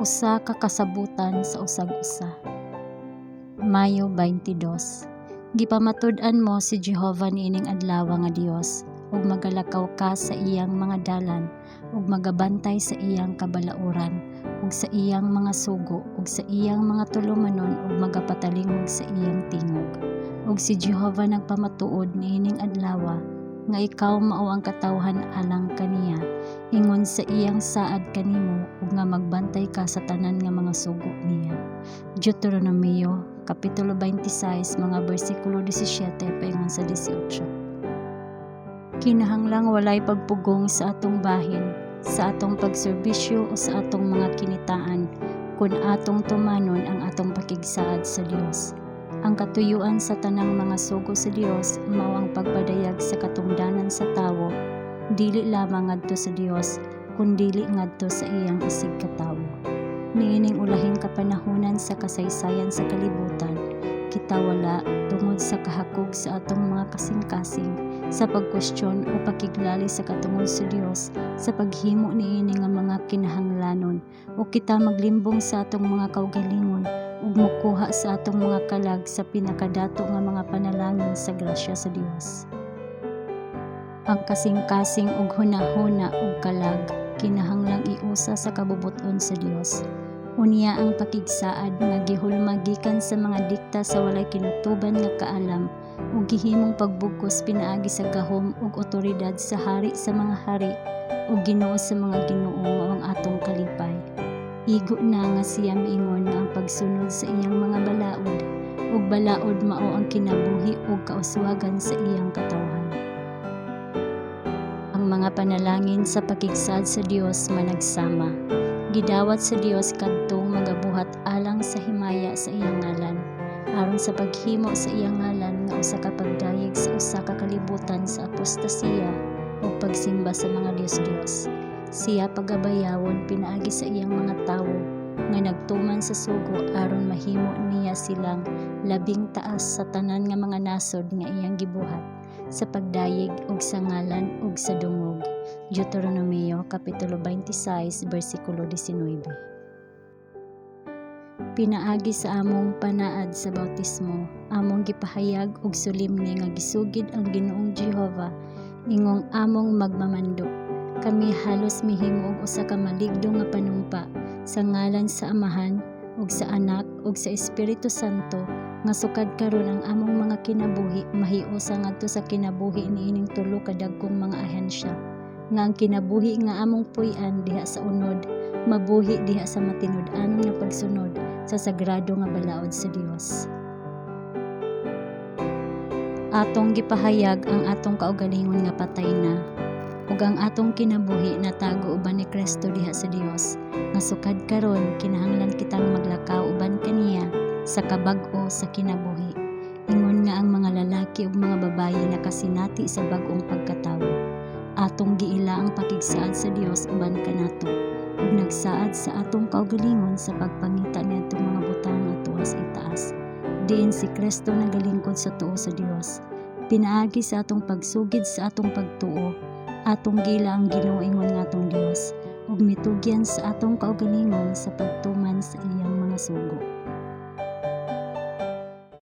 Usa ka kasabutan sa usag usa. Mayo 22. Gipamatud-an mo si Jehova niining adlawa nga Dios ug magalakaw ka sa iyang mga dalan ug magabantay sa iyang kabalauran ug sa iyang mga sugo ug sa iyang mga tulumanon ug magapatalingog sa iyang tingog. Ug si Jehova nagpamatuod niining adlawa nga ikaw mao ang katawhan alang kaniya ingon sa iyang saad kanimo ug nga magbantay ka sa tanan nga mga sugo niya. Deuteronomio kapitulo 26 mga bersikulo 17 paingon sa 18. Kinahanglang walay pagpugong sa atong bahin, sa atong pagserbisyo o sa atong mga kinitaan kun atong tumanon ang atong pakigsaad sa Dios. Ang katuyuan sa tanang mga sugo sa Dios mao ang pagpadayag sa katungdanan sa tawo, dili lamang ngadto sa Dios kundili ngadto sa iyang isigkatawo. Niining ulahing kapanahunan sa kasaysayan sa kalibutan, kita wala tungod sa kahakog sa atong mga kasing-kasing sa pagkwestiyon o pakiglali sa katungod sa Dios sa paghimo niini nga mga kinahanglanon, o kita maglimbong sa atong mga kaugalingon ug mokuha sa atong mga kalag sa pinakadato nga mga panalangin sa grasya sa Dios. Ang kasing-kasing ug hunahuna ug kalag kinahanglang iusa sa kabubut-on sa Dios. Unya ang pakigsaad nga gihulma gikan sa mga dikta sa walay kinutuban nga kaalam ug gihimong pagbugkos pinaagi sa gahom ug otoridad sa Hari sa mga hari ug Ginoo sa mga ginoo mao ang atong kalipay. Igo na nga siya miingon nga ang pagsunod sa iyang mga balaod ug balaod mao ang kinabuhi ug kauswagan sa iyang katawhan. Ang mga panalangin sa pakigsaad sa Dios managsama. Gidawat sa Dios kadtong magabuhat alang sa himaya sa iyang ngalan, aron sa paghimo sa iyang ngalan nga usa ka pagdayeg sa usa ka kalibutan sa apostasiya ug pagsimba sa mga diyos-diyos. Siya pagabayawon pinaagi sa iyang mga tawo nga nagtuman sa sugo aron mahimo niya silang labing taas sa tanan nga mga nasod nga iyang gibuhat sa pagdayeg ug sa ngalan ug sa dungog. Deuteronomio kapitulo 26 bersikulo 19. Pinaagi sa among panaad sa bautismo, among gipahayag og solemne nga gisugid ang Ginoong Jehova ingong among magmamando. Kami halos mihimo og usa ka maligdo nga panumpa sa ngalan sa Amahan ug sa Anak ug sa Espiritu Santo nga sukad karon ang among mga kinabuhi mahiusa ngadto sa kinabuhi niining tulo ka dagkong mga ahensya, nga ang kinabuhi nga among puy-an diha sa unod mabuhi diha sa matinud-anon nga pagsunod sa sagrado nga balaod sa Dios. Atong gipahayag ang atong kaugalingon nga patay na ug ang atong kinabuhi natago uban ni Kristo diha sa Dios, nga sukad karon kinahanglan kitang maglakaw uban kaniya sa kabag-o sa kinabuhi, ingon nga ang mga lalaki ug mga babaye nakasinati sa bag-ong pagkatawo. Atong giila ang pakigsaad sa Dios uban kanato ug nagsaad sa atong kaugalingon sa pagpangita niadtong mga butang atua sa itaas, diin si Kristo nagalingkod sa tuo sa Dios. Pinaagi sa atong pagsugid sa atong pagtuo, atong giila ang Ginoo ingon nga atong Dios ug mitugyan sa atong kaugalingon sa pagtuman sa iyang mga sugo.